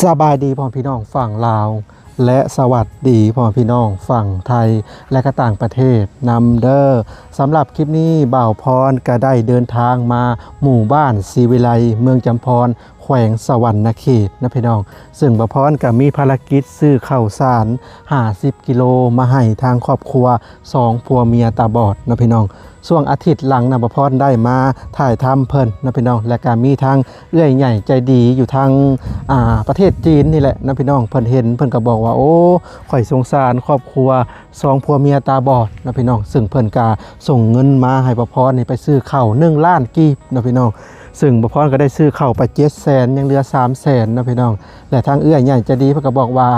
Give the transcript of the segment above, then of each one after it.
ສະບາຍດີພໍ່ແມ່ພີ່ນ້ອງຝັ່ງລາວ ແລະ ສະຫວັດດີພໍ່ແມ່ພີ່ນ້ອງຝັ່ງໄທ ແລະ ກໍຕ່າງປະເທດນຳເດີ້. ສຳລັບຄລິບນີ້ ບ່າວພອນກໍໄດ້ເດີນທາງມາໝູ່ບ້ານສີວິໄລ ເມືອງຈຳພອນ ແຂວງສະຫວັນນະເຂດນະພີ່ນ້ອງ, ເຊິ່ງບ່າວພອນກໍມີພາລະກິດຊື້ເຂົ້າສານຫ້າສິບກິໂລມາໃຫ້ທາງຄອບຄົວສອງຜົວເມຍຕາບອດເນາະພີ່ນ້ອງ. ຊ່ວງອາທິດຫຼັງນະ ບ່າວພອນໄດ້ມາຖ່າຍທຳເພິ່ນເນາະພີ່ນ້ອງ ແລະກະມີທາງເອື້ອຍໃຫຍ່ໃຈດີຢູ່ທາງ ອ່າ ປະເທດຈີນນີ້ແຫຼະເນາະພີ່ນ້ອງ. ເພິ່ນເຫັນ ເພິ່ນກໍບອກວ່າ ໂອ້ ຂ້ອຍສົງສານຄອບຄົວສອງຜົວເມຍຕາບອດເນາະພີ່ນ້ອງ, ເຊິ່ງເພິ່ນກະສົ່ງເງິນມາໃຫ້ບ່າວພອນນີ້ໄປຊື້ເຂົ້າໜຶ່ງລ້ານກີບເນາະພີ່ນ້ອງ, ເຊິ່ງບ່າວພອນກໍໄດ້ຊື້ເຂົ້າໄປເຈັດແສນ ຍັງເຫຼືອສາມແສນເນາະພີ່ນ້ອງ. ແລະທາງເອື້ອຍໃຫຍ່ໃຈດີເພິ່ນກໍບອກວ່າ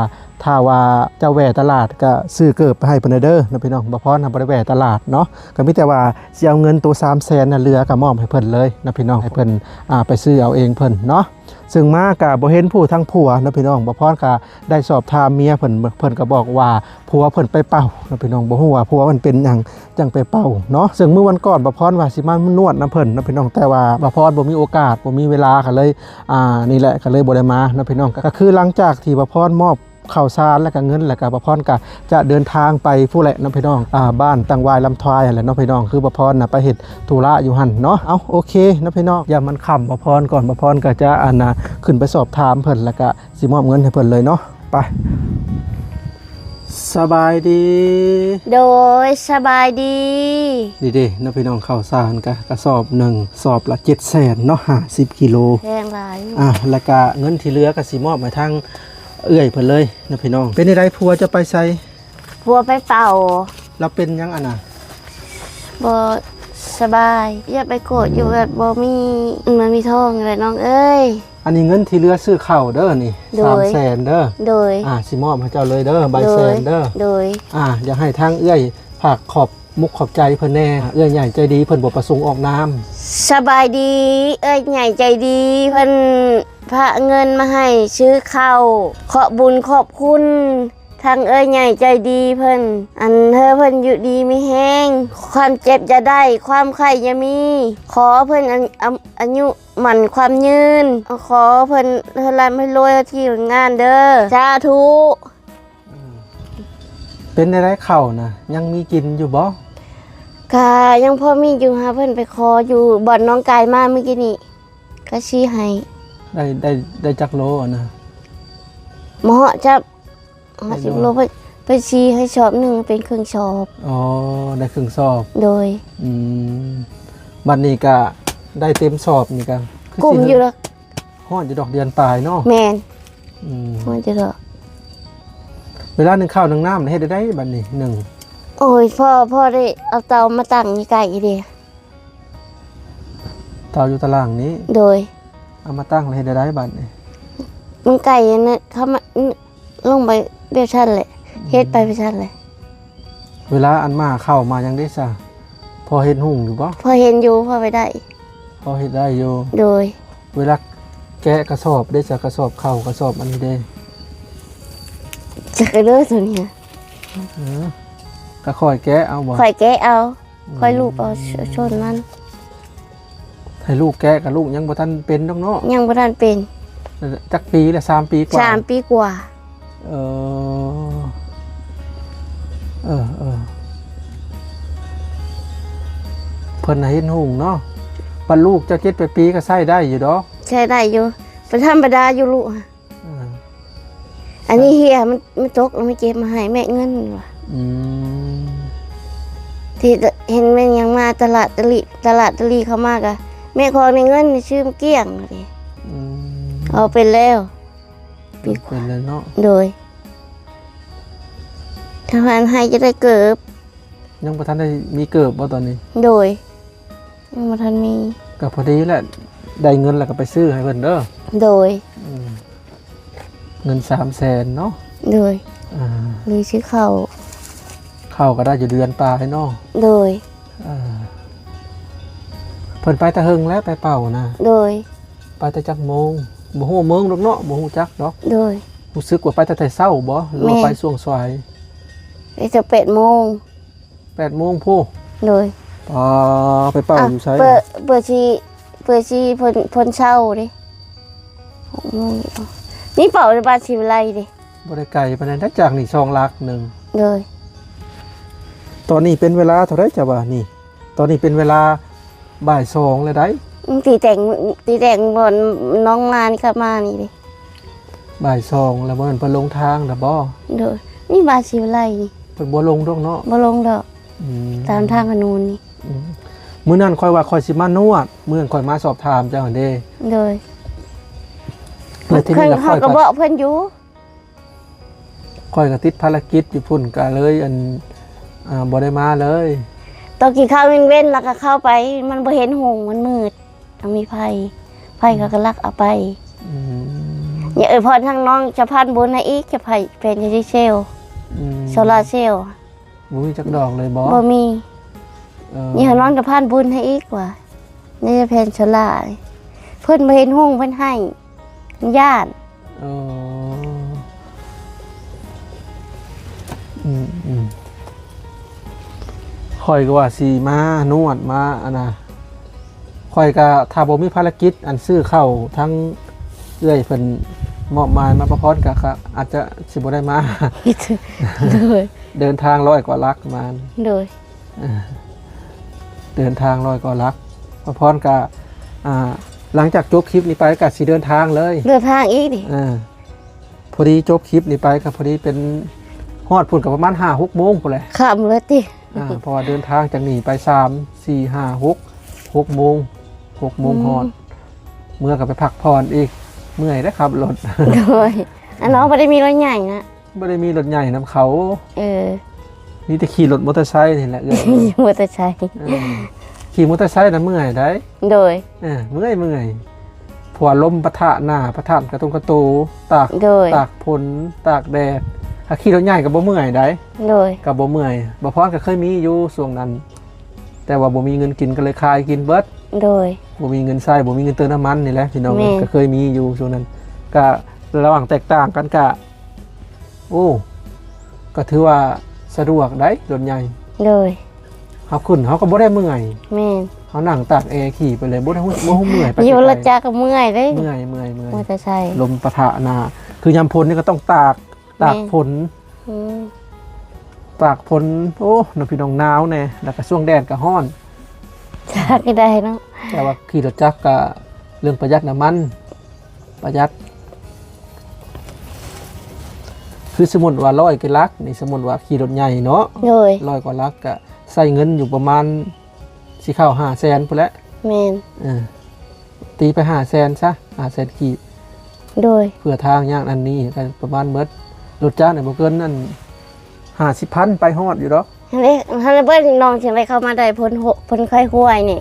ຖ້າວ່າເຈົ້າແວ່ຕະຫຼາດກໍຊື້ເກີບໄປໃຫ້ເພິ່ນແດ່ເດີເນາະພີ່ນ້ອງ. ບ່າວພອນນະບໍ່ໄດ້ແວ່ຕະຫຼາດເນາະ, ກໍມີແຕ່ວ່າຊິເອົາເງິນໂຕສາມແສນນະເຫຼືອກໍມອບໃຫ້ເພິ່ນເລີຍນະພີ່ນ້ອງ, ໃຫ້ເພິ່ນ ອ່າ ໄປຊື້ເອົາເອງເພິ່ນເນາະ. ເຊິ່ງມາກໍບໍ່ເຫັນຜູ້ທັງຜົວເນາະພີ່ນ້ອງ. ບ່າວພອນກໍໄດ້ສອບຖາມເມຍເພິ່ນ, ເພິ່ນກໍບອກວ່າຜົວເພິ່ນໄປເປົ່າເນາະພີ່ນ້ອງ, ບໍ່ຮູ້ວ່າຜົວເພິ່ນເປັນຫຍັງຈັ່ງໄປເປົ່າເນາະ. ເຊິ່ງມື້ວັນກ່ອນບ່າວພອນວ່າຊິມານວດນຳເພິ່ນເນາະພີ່ນ້ອງ, ແຕ່ວ່າບ່າວພອນບໍ່ມີໂອກາດ ບໍ່ມີເວລາ ກໍເລີຍ ອ່າ ນີ້ແຫຼະ ກໍເລີຍບໍ່ໄດ້ມາເນາະພີ່ນ້ອງ. ກໍຄືຫຼັງຈາກທີ່ບ່າວພອນມອບເຂົ້າສານ ແລະກະເງິນ ແລະກະບ່າວພອນກະຈະເດີນທາງໄປພຸ້ນແຫຼະເນາະພີ່ນ້ອງ, ອ່າ ບ້ານຕັງຫວາຍລຳທວາຍຫັ້ນແຫຼະເນາະພີ່ນ້ອງ, ຄືບ່າວພອນນະໄປເຮັດທຸລະຢູ່ຫັ້ນເນາະ. ເອົາ ໂອເຄເນາະພີ່ນ້ອງ, ຢ້ານມັນຄ່ຳ ບ່າວພອນກ່ອນ ບ່າວພອນກໍຈະ ອັນນະ ຂຶ້ນໄປສອບຖາມເພິ່ນ ແລະກະຊິມອບເງິນໃຫ້ເພິ່ນເລີຍເນາະ. ໄປ ສະບາຍດີ. ໂດຍ ສະບາຍດີ. ນີ້ເດ້ເນາະພີ່ນ້ອງ, ເຂົ້າສານກະກະສອບໜຶ່ງ ສອບລະເຈັດແສນເນາະ, ຫ້າສິບກິໂລ ແພງຫຼາຍ. ອ່າ ແລ້ວກະເງິນທີ່ເຫຼືອກະຊິມອບໃຫ້ທາງເອື້ອຍເພິ່ນເລີຍເນາະພີ່ນ້ອງ. ເປັນຈັ່ງໃດ ຜົວເຈົ້າໄປໃສ? ຜົວໄປເປົ່າ. ລາວເປັນຫຍັງອັນນະ? ບໍ່ສະບາຍ, ຢາກໄປກວດຢູ່ ແບບບໍ່ມີ ມັນມີທ້ອງແຫຼະນ້ອງເອີຍ. ອັນນີ້ເງິນທີ່ເຫຼືອຊື້ເຂົ້າເດີນີ້. ໂດຍ ສາມແສນເດີ. ໂດຍ ອ່າ ຊິມອບໃຫ້ເຈົ້າເລີຍເດີ ໃບແສນເດີ. ໂດຍ ອ່າ ຢາກໃຫ້ທາງເອື້ອຍຝາກຂອບມຸກຂອບໃຈເພິ່ນແດ່, ເອື້ອຍໃຫຍ່ໃຈດີເພິ່ນບໍ່ປະສົງອອກນາມ. ສະບາຍດີ, ເອື້ອຍໃຫຍ່ໃຈດີເພິ່ນຝາກເງິນມາໃຫ້ຊື້ເຂົ້າ, ຂອບບຸນຂອບຄຸນ ທັງເອື້ອຍໃຫຍ່ໃຈດີເພິ່ນ, ອັນໃຫ້ເພິ່ນຢູ່ດີມີແຮງ, ຄວາມເຈັບຢ່າໄດ້, ຄວາມໄຂ້ຢ່າມີ, ຂໍເພິ່ນ ອາ ອາ ອາຍຸໝັ້ນຂວັນຍືນ, ຂໍເພິ່ນໃຫ້ລ່ຳໃຫ້ລວຍທີ່ງານເດີ ສາທຸ. ເປັນແນວໃດເຂົ້ານະ ຍັງມີກິນຢູ່ບໍ່? ກະຍັງພໍມີຢູ່, ຫາເພິ່ນໄປຂໍຢູ່ບ່ອນນ້ອງກາຍມາມື້ກີ້ນີ້ ກະຊີ້ໃຫ້. ໄດ້ ໄດ້ ໄດ້ຈັກໂລຫັ້ນນະ? ບໍ່ຮອດຈັກ ຫ້າສິບໂລ ໄປ ໄປຊີ້ໃຫ້ສອບໜຶ່ງ ເປັນເຄິ່ງສອບ. ອໍ ໄດ້ເຄິ່ງສອບ. ໂດຍ ອືມ ບັດນີ້ກະໄດ້ເຕັມສອບນີ້ກະຄື ກຸ້ມຢູ່ດອກ. ຮອດຢູ່ດອກ ເດືອນປາຍເນາະ. ແມ່ນ ອືມ ຮອດຢູ່ດອກ. ເວລາໜຶ່ງເຂົ້າໜຶ່ງນ້ຳ ເຮັດໄດ້ໃດບັດນີ້? ໜຶ່ງ ໂອ້ຍ ພໍ່ ພໍ່ໄດ້ເອົາເຕົາມາຕັ້ງຢູ່ໃກ້ເດ້. ເຕົາຢູ່ຕາລ່າງນີ້? ໂດຍ ເອົາມາຕັ້ງແລ້ວເຮັດໄດ້ໃດບັດນີ້? ມັນໄກນະ ເຂົ້າມາ ລົງໄປແບບຊັ້ນແຫຼະ ອືມ ເຮັດໄປແບບຊັ້ນແຫຼະ. ເວລາອັນມາເຂົ້າມາຫຍັງເດ້ຊະ ພໍເຫັນຮຸ່ງຢູ່ບໍ່? ພໍເຫັນຢູ່ ພໍໄປໄດ້ ພໍເຮັດໄດ້ຢູ່. ໂດຍ ເວລາແກະກະສອບເດ້ຊະ ກະສອບເຂົ້າ ກະສອບອັນນີ້ເດ້? ຈັກເດີໂຕນີ້ ເອີ ກະຂ້ອຍແກະເອົາບໍ່? ຂ້ອຍແກະເອົາ. ອືມ ຂ້ອຍລູບເອົາ ຊ- ຊົນມັນ. ໃຫ້ລູກແກະກະລູກຍັງບໍ່ທັນເປັນດອກເນາະ. ຍັງບໍ່ທັນເປັນ. ຈັກປີລະ? ສາມປີກວ່າ? ສາມປີກວ່າ. ເອີ ເອີ ເອີ ເພິ່ນນະເຫັນຮຸ່ງເນາະ. ບັດລູກເຈົ້າເຈັດແປດປີກະໃຊ້ໄດ້ຢູ່ດອກ. ໃຊ້ໄດ້ຢູ່ ເປັນທຳມະດາຢູ່ລູກ. ເອີ ອັນນີ້ເຮຍ ມັນ ມັນຕົກແລ້ວມາເກັບມາໃຫ້ແມ່ເງິນວ່າ. ອືມ ທີ່ເຫັນແມ່ນຫຍັງມາຕະຫຼາດຕະຫຼີ ຕະຫຼາດຕະຫຼີເຂົ້າມາກະ ແມ່ຂໍແມ່ເງິນຊື້ມາກ້ຽງ. ອືມ ເອົາເປັນແລ້ວ ເປັນແລ້ວເນາະ. ໂດຍ ຖ້າວ່າໃຫ້ຈະໄດ້ເກີບ. ຍັງບໍ່ທັນໄດ້ມີເກີບບໍ່ຕອນນີ້? ໂດຍ ຍັງບໍ່ທັນມີ. ກໍພໍດີແຫຼະ ໄດ້ເງິນແລ້ວກໍໄປຊື້ໃຫ້ເພິ່ນເດີ. ໂດຍ ອືມ ເງິນສາມແສນເນາະ. ໂດຍ ອ່າ ຫຼືຊື້ເຂົ້າ ເຂົ້າກໍໄດ້ຢູ່ເດືອນປາຍເນາະ. ໂດຍ ອ່າ ເພິ່ນໄປແຕ່ເຫິງແລ້ວ ໄປເປົ່ານະ. ໂດຍ ໄປແຕ່ຈັກໂມງ? ບໍ່ຮູ້ໂມງດອກເນາະ ບໍ່ຮູ້ຈັກດອກ. ໂດຍ ຮູ້ສຶກວ່າໄປແຕ່ເຊົ້າບໍ່ ຫຼືວ່າ ແມ່ນ ໄປຊ່ວງສາຍ? ໄປແຕ່ແປດໂມງ. ແປດໂມງພຸ້ນ. ໂດຍ ປາ ໄປເປົ່າຢູ່ໃສ? ເປີ ເປີຊິ ເປີຊິເພິ່ນ ເພິ່ນເຊົ້າເດ້ ຫົກໂມງ. ນີ້ເປົ່າບາດສີວິໄລເດ້. ບໍ່ໄດ້ໄກປານໃດ ຈາກນີ້ສອງຫຼັກໜຶ່ງ. ໂດຍ. ຕອນນີ້ເປັນເວລາເທົ່າໃດເຈົ້າວ່ານີ້? ຕອນນີ້ເປັນເວລາບ່າຍສອງແລ້ວໃດ໋. ອືມ ຕີແຕ່ງ ຕີແຕ່ງບ່ອນນ້ອງມານີ້ ກັບມານີ້ເດ້. ບ່າຍສອງແລ້ວ ບໍ່ແມ່ນເພິ່ນລົງທາງແລ້ວບໍ່? ໂດຍ. ນີ້ບາດສີວິໄລນີ້ ເພິ່ນບໍ່ລົງດອກເນາະ? ບໍ່ລົງດອກ. ອືມ ຕາມທາງຂະໜົນນີ້. ອືມ ມື້ນັ້ນຂ້ອຍວ່າຂ້ອຍຊິມານວດ ມື້ນັ້ນຂ້ອຍມາສອບຖາມເຈົ້າຫັ້ນເດ້. ໂດຍ. ແລ້ວທີນີ້ລະ ຂ້ອຍ ຂ້ອຍກໍບອກເພິ່ນຢູ່ ຂ້ອຍກໍຕິດພາລະກິດຢູ່ພຸ້ນ ກໍເລີຍ ອັນ ອ່າ ບໍ່ໄດ້ມາເລີຍ. ຕອນກິນເຂົ້າເວັນໆ ແລ້ວກໍເຂົ້າໄປ ມັນບໍ່ເຫັນຫຸງ ມັນມືດ ຕ້ອງມີໄຟ ໄຟເຂົາກໍລັກເອົາໄປ. ອືມ ຢາກອວຍພອນທາງນ້ອງ ຈະຜ່ານບຸນໃຫ້ອີກ ຈະໃຫ້ເປັນດີເຊວ ອືມ ໂຊລາເຊວ. ບໍ່ມີຈັກດອກເລີຍບໍ່? ບໍ່ມີ. ເອີ ນີ້ໃຫ້ນ້ອງຈະຜ່ານບຸນໃຫ້ອີກວ່າ ນີ້ຈະແຜ່ນໂຊລາ ເພິ່ນບໍ່ເຫັນຫຸງ ເພິ່ນໄຫ້ ຢ້ານ. ເອີ ອືມໆ ຂ້ອຍກໍວ່າຊິມານວດ ມາອັນນ່າ ຂ້ອຍກະ ຖ້າບໍ່ມີພາລະກິດ ອັນ ຊື້ເຂົ້າທາງເອື້ອຍເພິ່ນມອບໝາຍມາ ປະພອນກະ ກະອາດຈະຊິບໍ່ໄດ້ມາ. ໂດຍ. ເດີນທາງຮ້ອຍກວ່າຫຼັກມາ. ໂດຍ. ເອີ ເດີນທາງຮ້ອຍກວ່າຫຼັກ ປະພອນກະ ອ່າ ຫຼັງຈາກຈົບຄລິບນີ້ໄປກະຊິເດີນທາງເລີຍ. ເດີນທາງອີກນີ້. ເອີ ພໍດີຈົບຄລິບນີ້ໄປກໍພໍດີເປັນ ຮອດພຸ້ນກໍປະມານຫ້າຫົກໂມງພຸ້ນແຫຼະ ຄ່ຳເລີຍຕິ. ອ່າ ເພາະວ່າເດີນທາງຈາກນີ້ໄປສາມ ສີ່ ຫ້າ ຫົກ ຫົກໂມງ ຫົກໂມງ ອືມ ຮອດ ເມືອກໍໄປພັກຜ່ອນອີກ ເມື່ອຍເດ້ຂັບລົດ. ໂດຍ. ອັນນ້ອງບໍ່ໄດ້ມີລົດໃຫຍ່ນະ ບໍ່ໄດ້ມີລົດໃຫຍ່ນຳເຂົາ. ເອີ ມີແຕ່ຂີ່ລົດມໍເຕີໄຊນີ້ແຫຼະເອື້ອຍ. ຂີ່ມໍເຕີໄຊ. ເອີ ຂີ່ມໍເຕີໄຊນະເມື່ອຍໄດ໋. ໂດຍ. ເອີ ເມື່ອຍໆ ເພາະວ່າລົມປະທະໜ້າປະທະກະຕົງກະໂຕ ຕາກ ໂດຍ ຕາກຝົນຕາກແດດ. ຖ້າຂີ່ລົດໃຫຍ່ກໍບໍ່ເມື່ອຍໃດ໋. ໂດຍ. ກໍບໍ່ເມື່ອຍ ບໍ່ພອນກໍເຄີຍມີຢູ່ຊ່ວງນັ້ນ ແຕ່ວ່າບໍ່ມີເງິນກິນກໍເລີຍຂາຍກິນເບິດ. ໂດຍ. ບໍ່ມີເງິນໃຊ້ ບໍ່ມີເງິນເຕີມນ້ຳມັນນີ້ແຫຼະພີ່ນ້ອງ. ແມ່ນ. ກໍເຄີຍມີຢູ່ຊ່ວງນັ້ນ ກະລະຫວ່າງແຕກຕ່າງກັນກະ ໂອ້ ກໍຖືວ່າສະດວກໄດ໋ລົດໃຫຍ່. ໂດຍ. ເຮົາຂຶ້ນເຮົາກໍບໍ່ໄດ້ເມື່ອຍ. ແມ່ນ. ເຮົານັ່ງຕາກແອຂີ່ໄປເລີຍ ບໍ່ໄດ້ຮູ້ ບໍ່ຮູ້ເມື່ອຍ. ໄປຢູ່ລົດຈັກກໍເມື່ອຍເດ້. ເມື່ອຍ ເມື່ອຍ ເມື່ອຍ. ມໍເຕີໄຊ ລົມປະທະໜ້າ ຄືຍາມຝົນນີ້ກໍຕ້ອງຕາກ ຕາກຝົນ. ແມ່ນ. ອືມ ຕາກຝົນ ໂອ້ ນ້ອງພີ່ນ້ອງໜາວແດ່ ແລ້ວກໍຊ່ວງແດດກໍຮ້ອນ ຈັກໄດ້ເນາະ. ແຕ່ວ່າຂີ່ລົດຈັກກໍເລື່ອງປະຢັດນ້ຳມັນ ປະຢັດ ຄືສົມມຸດວ່າຮ້ອຍກວ່າຫຼັກນີ້ ສົມມຸດວ່າຂີ່ລົດໃຫຍ່ເນາະ. ໂດຍ. ຮ້ອຍກວ່າຫຼັກກະໃຊ້ເງິນຢູ່ປະມານ ຊິເຂົ້າຫ້າແສນພຸ້ນແຫຼະ. ແມ່ນ. ເອີ ຕີໄປຫ້າແສນຊະ ຫ້າແສນກີບ. ໂດຍ. ເພື່ອທາງຢ່າງອັນນີ້ກໍປະມານເບິດ ລົດຈັກນີ້ບໍ່ເກີນອັນຫ້າສິບພັນ ໄປຮອດຢູ່ດອກ. ຫັ້ນເດ້ ຫັ້ນເບິ່ງນ້ອງຈັ່ງໄດ້ເຂົ້າມາໄດ້ ຝົນຫົ ຝົນຄ່ອຍຫົວນີ້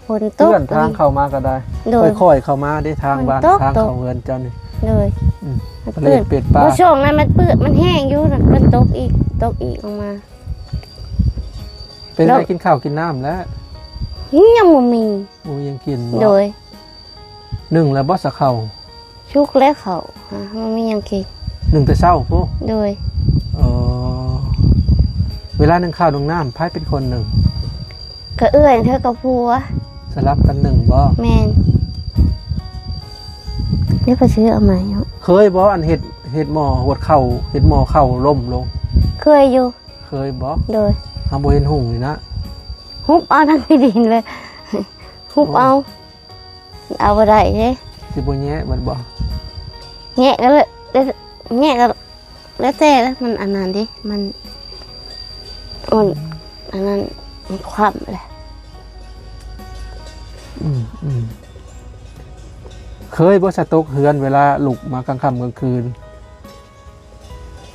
ຝົນຕົກ ເລື່ອນທາງເຂົ້າມາກໍໄດ້. ໂດຍ. ຄ່ອຍໆເຂົ້າມາເດ້ ທາງບ້ານ ທາງເຂົ້າເຮືອນເຈົ້ານີ້. ໂດຍ. ອືມ ປະເລດເປັດປາ ຊ່ວງນັ້ນມັນເປື້ອນ ມັນແຫ້ງຢູ່ ມັນຕົກອີກ ຕົກອີກອອກມາ. ເປັນໄງ ກິນເຂົ້າກິນນ້ຳແລ້ວ? ຍັງບໍ່ມີ. ບໍ່ມີຫຍັງກິນບໍ່? ໂດຍ. ໜຶ້ງແລ້ວບໍ່ສະເຂົ້າ? ສຸກແລ້ວເຂົ້າ ບໍ່ມີຫຍັງກິນ. ໜຶ້ງແຕ່ເຊົ້າພຸ້ນ? ໂດຍ. ເອີ ເວລາໜຶ້ງເຂົ້າໜຶ້ງນ້ຳ ໃຜເປັນຄົນໜຶ້ງ? ກໍເອື້ອຍເທື່ອກໍຜົວ. ສະຫຼັບກັນໜຶ້ງບໍ່? ແມ່ນ. ດຽວຂ້ອຍຊື້ເອົາໃໝ່ເນາະ. ເຄີຍບໍ່ ອັນເຮັດ ເຮັດໝໍ້ຫວດເຂົ້າ ເຮັດໝໍ້ເຂົ້າລົ້ມລົງ? ເຄີຍຢູ່. ເຄີຍບໍ່? ໂດຍ. ເຮົາບໍ່ເຫັນຫຸງນີ້ນະ ຫຸບເອົາທັງທີ່ດິນເລີຍ ຫຸບເອົາ. ໂອ້ ເອົາບໍ່ໄດ້ເດ້. ຊິບໍ່ແຍະເບິດບໍ່? ແຍະກໍແລ້ວ ແຍະກໍແລ້ວແຕ່ລະ ມັນອັນນັ້ນເດ້ ມັນ ມັນອັນນັ້ນ ມັນຄວ່ຳແຫຼະ. ອືມ ອືມ. ເຄີຍບໍ່ສະຕົກເຮືອນເວລາລຸກມາກາງຄ່ຳກາງຄືນ?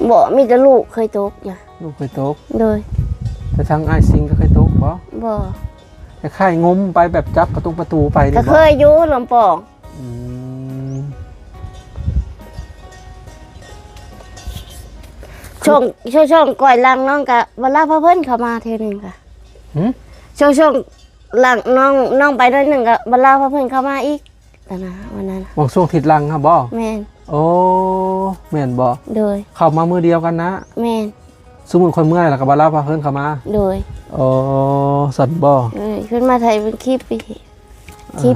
ບໍ່ ມີແຕ່ລູກເຄີຍຕົກນະ. ລູກເຄີຍຕົກ? ໂດຍ. ແຕ່ທາງອ້າຍຊິງກໍເຄີຍຕົກບໍ່? ບໍ່. ຄ້າຍໆງົມໄປແບບຈັບປະຕົງປະຕູໄປນີ້ບໍ່? ກໍເຄີຍຢູ່ ລຳປອງ. ອືມ. ຊ່ວງ ຊ່ວງ ຊ່ວງກ້ອຍຫຼັງນ້ອງກະ ບັນລາພາເພິ່ນເຂົ້າມາເທື່ອໜຶ່ງກະ. ຫື? ຊ່ວງ ຊ່ວງຫຼັງນ້ອງ ນ້ອງໄປໜ້ອຍໜຶ່ງກະ ບັນລາພາເພິ່ນເຂົ້າມາອີກ. ຕອນນັ້ນ ວັນນັ້ນ ຫວ່າງຊ່ວງທິດຫຼັງຫັ້ນບໍ່? ແມ່ນ. ໂອ້ ແມ່ນບໍ່? ໂດຍ. ເຂົ້າມາມື້ດຽວກັນນະ? ແມ່ນ. ສົມມຸດຂ້ອຍເມື່ອແລ້ວກໍບໍ່ລາວພາເພິ່ນເຂົ້າມາ? ໂດຍ. ໂອ້ ຊັ້ນບໍ່? ເອີ ເພິ່ນມາຖ່າຍເປັນຄລິບ ຄລິບ ອ່າ ຄລິບ.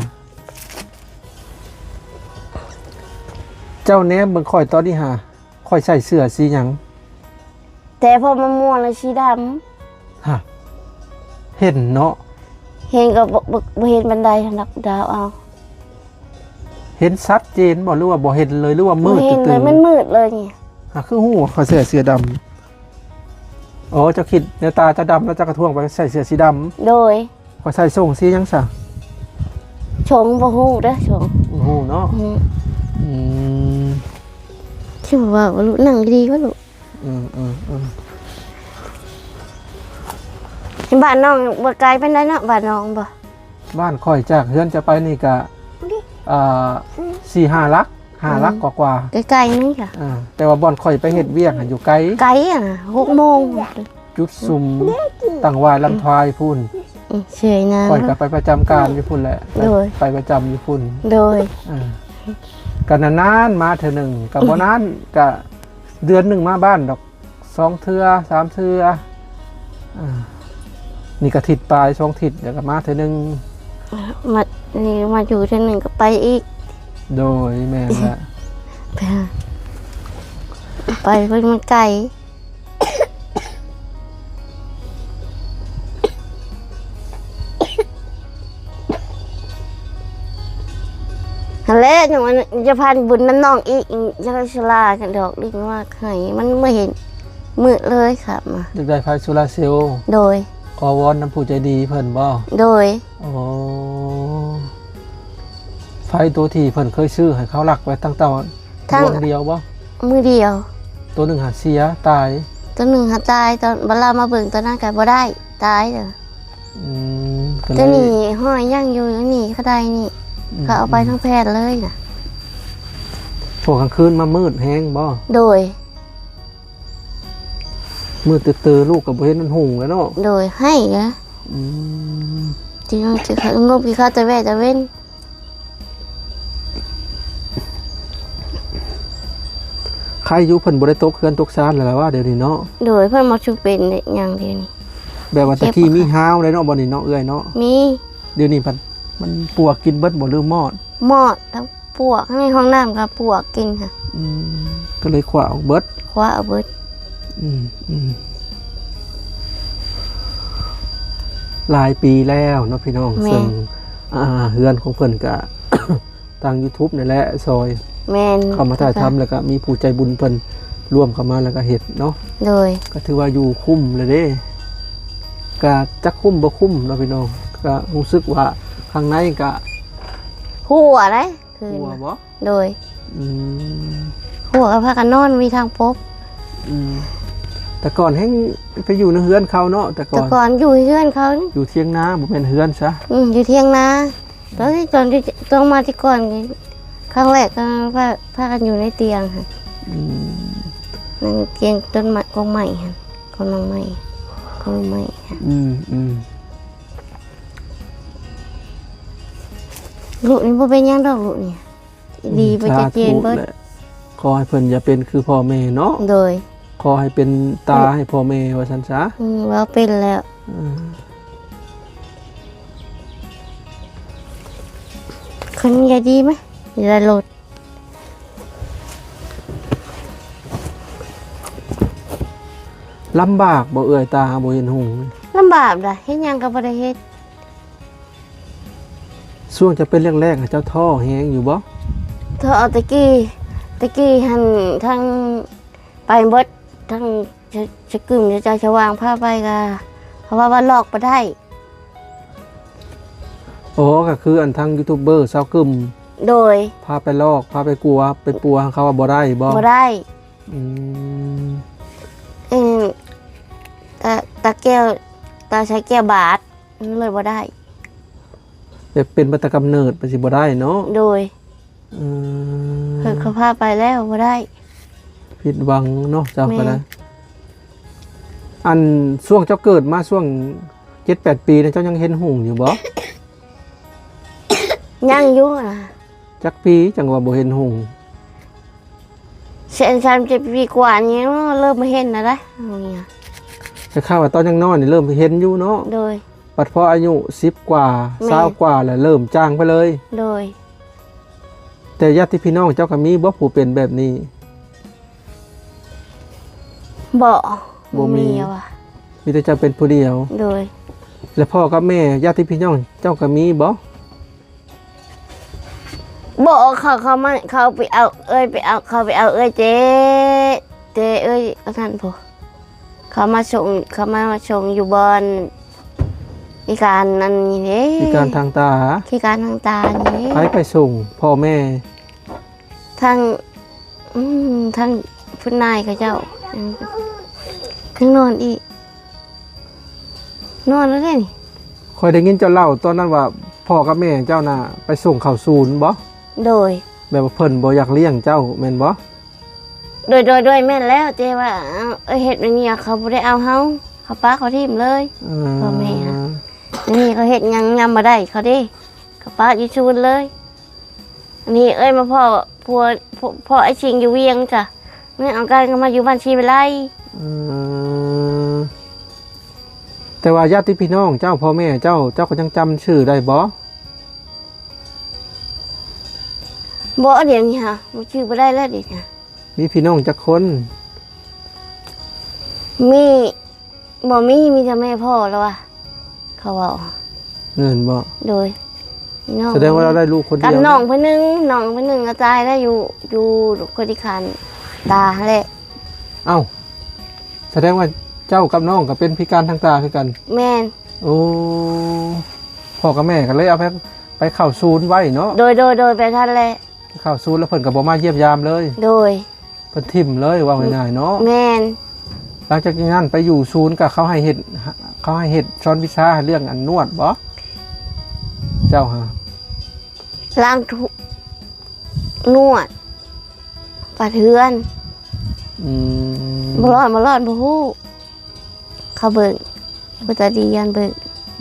ເຈົ້າແນມເບິ່ງຂ້ອຍຕອນນີ້ຫາ ຂ້ອຍໃສ່ເສື້ອສີຫຍັງ? ແຕ່ພໍມາມ່ວນລະສີດຳ. ຮະ ເຫັນເນາະ? ເຫັນກໍບໍ່ ບໍ່ ບໍ່ເຫັນປານໃດ ດາວເອົາ. ເຫັນຊັດເຈນບໍ່ ຫຼືວ່າບໍ່ເຫັນເລີຍ ຫຼືວ່າມືດ? ບໍ່ເຫັນເລີຍ ຕື່ມໆ ມັນມືດເລີຍນີ້. ຫາ ຄືຮູ້ວ່າຂ້ອຍໃສ່ເສື້ອດຳ? ອໍ ເຈົ້າຄິດໃນຕາເຈົ້າດຳ ແລ້ວເຈົ້າກໍທ່ວງໄປໃສ່ເສື້ອສີດຳ? ໂດຍ. ຂ້ອຍໃສ່ສົ້ງສີຫຍັງຊະ? ຊົງ ບໍ່ຮູ້ເດີ ຊົງ ບໍ່ຮູ້ເນາະ. ອືມ ອືມ ຄືວ່າລູກນັ່ງດີວ່າລູກ. ອືມໆໆ ບ້ານນ້ອງບໍ່ໄກປານໃດເນາະ ບ້ານນ້ອງບໍ່? ບ້ານຂ້ອຍຈາກເຮືອນຈະໄປນີ້ກະ ອ່າ ສີ່ຫ້າຫຼັກ ຫ້າຫຼັກກວ່າໆ ໃກ້ໆ ນີ້ກະ ອ່າ ແຕ່ວ່າບ່ອນຂ້ອຍໄປເຮັດວຽກຫັ້ນຢູ່ໄກ ໄກອະ ຫົກໂມງ. ຈຸດສຸມຕັ້ງຫວ້າຍລຳທວາຍພຸ້ນ. ອືມ ເຊີຍນະ ຂ້ອຍກໍໄປປະຈຳການຢູ່ພຸ້ນແຫຼະ. ໂດຍ. ໄປປະຈຳຢູ່ພຸ້ນ. ໂດຍ. ອ່າ ກໍນານໆມາເທື່ອໜຶ່ງ ກໍບໍ່ນານ ກໍເດືອນໜຶ່ງມາບ້ານດອກ ສອງເທື່ອ ສາມເທື່ອ. ອ່າ ນີ້ກໍທິດປາຍ ສອງທິດ ແລ້ວກໍມາເທື່ອໜຶ່ງ. ມາ ນີ້ມາຢູ່ເທື່ອໜຶ່ງກໍໄປອີກ. ໂດຍ ແມ່ນລະ ໄປຫາ ໄປເພິ່ນມັນໄກ. ຫັ້ນແຫຼະ ຍັງວ່າຈະຜ່ານບຸນນຳນ້ອງອີກ ຢາກໄດ້ໂຊລາກັນດອກ ລິກມາໃຫ້ ມັນບໍ່ເຫັນມື້ເລີຍຄັບມາ. ຢາກໄດ້ໄຟໂຊລາເຊວ? ໂດຍ. ຂໍວອນນຳຜູ້ໃຈດີເພິ່ນບໍ່? ໂດຍ. ໂອ້ ໄຟໂຕທີ່ເພິ່ນເຄີຍຊື້ໃຫ້ເຂົາລັກໄວ້ຕັ້ງແຕ່ ທັງດວງດຽວບໍ່? ມື້ດຽວ. ໂຕໜຶ່ງຫາເສຍຕາຍ? ໂຕໜຶ່ງຫາຕາຍ ຕອນບັດລາມາເບິ່ງຕອນນັ້ນກໍບໍ່ໄດ້ ຕາຍເດີ. ອືມ ກໍເລີຍ ໂຕນີ້ຫ້ອຍຍັງຢູ່ນີ້ ເຂົາໄດ້ນີ້ ອືມ ເຂົາເອົາໄປ ອືມ ທາງແພດເລີຍນະ. ພວກກາງຄືນມາມືດແຮງບໍ່? ໂດຍ. ມືດຕື່ໆ ລູກກໍບໍ່ເຫັນມັນຮຸ່ງແລ້ວເນາະ? ໂດຍ ໃຫ້ນະ. ອືມ ທີ່ນ້ອງຈະງົບກິນເຂົ້າແຕ່ແວ່ແຕ່ເວັນ. ໃຄຢູ່ເພິ່ນບໍ່ໄດ້ຕົກເຮືອນຕົກຊານແລ້ວລະວ່າດຽວນີ້ເນາະ? ໂດຍ ເພິ່ນບໍ່ຊຸເປັນຫຍັງດຽວນີ້. ແບບວ່າແຕ່ກີ້ມີຮາວໄດ໋ເນາະ ບ່ອນນີ້ເນາະ ເອື້ອຍເນາະ? ມີ. ດຽວນີ້ພັດມັນປວກກິນເບິດບໍ່ ຫຼືມອດ? ມອດ ທັງປວກ ໃນຫ້ອງນ້ຳກໍປວກກິນຫັ້ນ. ອືມ ກໍເລີຍຂວາອອກເບິດ. ຂວາເອົາເບິດ. ອືມໆ ຫຼາຍປີແລ້ວເນາະພີ່ນ້ອງ. ແມ່ນ. ເຊິ່ງ ອ່າ ເຮືອນຂອງເພິ່ນກະ ທາງ YouTube ນີ້ແຫຼະຊ່ອຍ. ແມ່ນ. ເຂົ້າມາຖ່າຍທຳ ແລ້ວກະມີຜູ້ໃຈບຸນເພິ່ນຮ່ວມເຂົ້າມາ ແລ້ວກະເຮັດເນາະ. ໂດຍ. ກະຖືວ່າຢູ່ຄຸ້ມແລ້ວເດ້. ກະຈັກຄຸ້ມບໍ່ຄຸ້ມເນາະພີ່ນ້ອງ. ກະຮູ້ສຶກວ່າຂ້າງໃນກະ ຮົ່ວເດ້. ຄືນ ຮົ່ວບໍ່? ໂດຍ. ອືມ ຮົ່ວກໍພາກັນນອນ ມີທາງປົບ. ອືມ ແຕ່ກ່ອນແຮ່ງໄປຢູ່ໃນເຮືອນເຂົາເນາະ ແຕ່ກ່ອນ ແຕ່ກ່ອນຢູ່ເຮືອນເຂົານີ້ ຢູ່ຖຽງນາ ບໍ່ແມ່ນເຮືອນຊະ. ອືມ ຢູ່ຖຽງນາ. ຕອນທີ່ ຕອນທີ່ຕ້ອງມາແຕ່ກ່ອນນີ້ ຄັ້ງແລກກໍພາ ພາກັນຢູ່ໃນຕຽງຫັ້ນ. ອືມ ນັ່ງຕຽງຕົ້ນໄມ້ ກົກໄມ້ຫັ້ນ ກົກໜໍ່ໄມ້ ກົກໜໍ່ໄມ້ຫັ້ນ. ອືມໆ ລູກນີ້ບໍ່ເປັນຫຍັງດອກ ລູກນີ້ ອືມ ດີໄປຈະເຈນເບິດ. ສາທຸແຫຼະ ຂໍໃຫ້ເພິ່ນຢ່າເປັນຄືພໍ່ແມ່ເນາະ. ໂດຍ. ຂໍໃຫ້ເປັນຕາໃຫ້ພໍ່ແມ່ວ່າຊັ້ນຊະ. ອືມ ວ່າເປັນແລ້ວ. ເອີ ຄົນໃຫຍ່ດີໄໝ? ຢ່າໄດ້ລົດ. ລຳບາກບໍ່ເອື້ອຍ ຕາບໍ່ເຫັນຫຸ່ງ? ລຳບາກດາ ເຮັດຫຍັງກໍບໍ່ໄດ້ເຮັດ. ຊ່ວງຈະເປັນແລກໆ ເຈົ້າທໍ້ແຮງຢູ່ບໍ່? ທໍ້ ແຕ່ກີ້ ແຕ່ກີ້ຫັ້ນທັງໄປເບິດ ທັງ ຊະ ຊະກຶມ ຊະ ຊະຫວ່າງ ພາໄປກະ ເຂົາວ່າ ວ່າລອກບໍ່ໄດ້. ໂອ້ ກໍຄືອັນທັງຢູທູບເບີຊາວກຶມ ໂດຍ ພາໄປລອກ ພາໄປກົວ ໄປປົວ ເຂົາວ່າບໍ່ໄດ້ບໍ່? ບໍ່ໄດ້. ອືມ ເອີ ຕາ ຕາແກ້ວ ຕາໃສ່ແກ້ວບາດ ມັນເລີຍບໍ່ໄດ້. ແບບເປັນມາແຕ່ກຳເນີດ ມັນຊິບໍ່ໄດ້ເນາະ? ໂດຍ. ອືມ ເພິ່ນກໍພາໄປແລ້ວບໍ່ໄດ້. ຜິດຫວັງເນາະ ເຈົ້າກໍໄດ້. ແມ່ນ. ອັນຊ່ວງເຈົ້າເກີດມາ ຊ່ວງເຈັດແປດປີນະ ເຈົ້າຍັງເຫັນຫຸ່ງຢູ່ບໍ່? ຍັງຢູ່ນະ. ຈັກປີຈັ່ງວ່າບໍ່ເຫັນຫຸ່ງ? ສາມ ສາມສິບປີກວ່ານີ້ ເລີ່ມມາເຫັນແລ້ວເດ້. ແຕ່ຄາດວ່າຕອນຍັງນ້ອຍນີ້ເລີ່ມເຫັນຢູ່ເນາະ? ໂດຍ. ບັດພໍອາຍຸສິບກວ່າ ແມ່ນ ຊາວກວ່າແລ້ວເລີ່ມຈາງໄປເລີຍ? ໂດຍ. ແຕ່ຍາດຕິພີ່ນ້ອງເຈົ້າກໍມີບໍ່ຜູ້ເປັນແບບນີ້? ບໍ່ ບໍ່ມີ ບໍ່ມີຫວາ? ມີແຕ່ເຈົ້າເປັນຜູ້ດຽວ? ໂດຍ. ແລ້ວພໍ່ກັບແມ່ ຍາດຕິພີ່ນ້ອງເຈົ້າກໍມີບໍ່? ບໍ່ ເຂົາ ເຂົາມາ ເຂົາໄປເອົາເອື້ອຍ ໄປເອົາ ເຂົາໄປເອົາເອື້ອຍເຈ ເຈເອື້ອຍອັນນັ້ນພຸ້ນ ເຂົາມາສົ່ງ ເຂົາມາ ມາສົ່ງຢູ່ບ່ອນພິການອັນນີ້ເດ້ ພິການທາງຕາ ພິການທາງຕານີ້ເດ້. ໃຜໄປສົ່ງ? ພໍ່ແມ່? ທາງ ອືມ ທາງຜູ້ນາຍເຂົາເຈົ້າ ອືມ ຍັງນອນອີກ ນອນແລ້ວເດ້ນີ້. ຂ້ອຍໄດ້ຍິນເຈົ້າເລົ່າຕອນນັ້ນວ່າ ພໍ່ກັບແມ່ເຈົ້ານະໄປສົ່ງເຂົ້າສູນບໍ? ໂດຍ. ແບບວ່າເພິ່ນບໍ່ຢາກລ້ຽງເຈົ້າແມ່ນບໍ? ໂດຍ ໂດຍ ໂດຍ ແມ່ນແລ້ວ ແຕ່ວ່າ ເອີ ເຮັດແບບນີ້ ເຂົາບໍ່ໄດ້ເອົາເຮົາ ເຂົາປະເຂົາຖິ້ມເລີຍ. ອືມ ພໍ່ແມ່ຫັ້ນ ດຽວນີ້ເຂົາເຮັດຫຍັງຍາມບໍ່ໄດ້ເຂົາເດ້ ເຂົາປະຢູ່ສູນເລີຍ. ອັນນີ້ເອື້ອຍມາພໍ້ ຜົວ ພໍ້ ພໍ້ອ້າຍຊິງຢູ່ວຽງຈ້ະ ເມື່ອອາການກໍມາຢູ່ບ້ານສີວິໄລ. ອືມ ແຕ່ວ່າຍາດຕິພີ່ນ້ອງເຈົ້າ ພໍ່ແມ່ເຈົ້າ ເຈົ້າກໍຍັງຈຳຊື່ໄດ້ບໍ່? ບໍ່ ດຽວນີ້ຫາ ບໍ່ ຈື່ບໍ່ໄດ້ແລ້ວດຽວນີ້. ມີພີ່ນ້ອງຈັກຄົນ? ມີ ບໍ່ມີ ມີແຕ່ແມ່ພໍ່ລະວ່າ ເຂົາເວົ້າ. ແມ່ນບໍ່? ໂດຍ. ພີ່ນ້ອງ ສະແດງວ່າລາວໄດ້ລູກຄົນດຽວ ກັບນ້ອງເພິ່ນໜຶ່ງ ນ້ອງເພິ່ນໜຶ່ງກໍຕາຍແລ້ວ ຢູ່ ຢູ່ຄົນພິການຕາຫັ້ນແຫຼະ. ເອົ້າ ສະແດງວ່າເຈົ້າກັບນ້ອງກໍເປັນພິການທາງຕາຄືກັນ? ແມ່ນ. ໂອ້ ພໍ່ກັບແມ່ກໍເລີຍເອົາໄປ ໄປເຂົ້າສູນໄວ້ເນາະ? ໂດຍ ໂດຍ ໂດຍ ໄປທັນແຫຼະ. ເຂົ້າສູນແລ້ວເພິ່ນກໍບໍ່ມາຢ້ຽມຢາມເລີຍ? ໂດຍ. ເພິ່ນຖິ້ມເລີຍ ເວົ້າງ່າຍໆເນາະ. ແມ່ນ. ຫຼັງຈາກນັ້ນໄປຢູ່ສູນກໍເຂົາໃຫ້ເຮັດ ເຂົາໃຫ້ເຮັດສອນວິຊາເລື່ອງອັນນວດບໍ? ເຈົ້າຫາ ລ້າງຖ້ວຍ ນວດ ກວາດເຮືອນ. ອືມ ບໍ່ຮ້ອນ ບໍ່ຮ້ອນ ບໍ່ຮູ້. ເຂົາເບິ່ງ ຜູ້ຕາດີຢ້ານເບິ່ງ.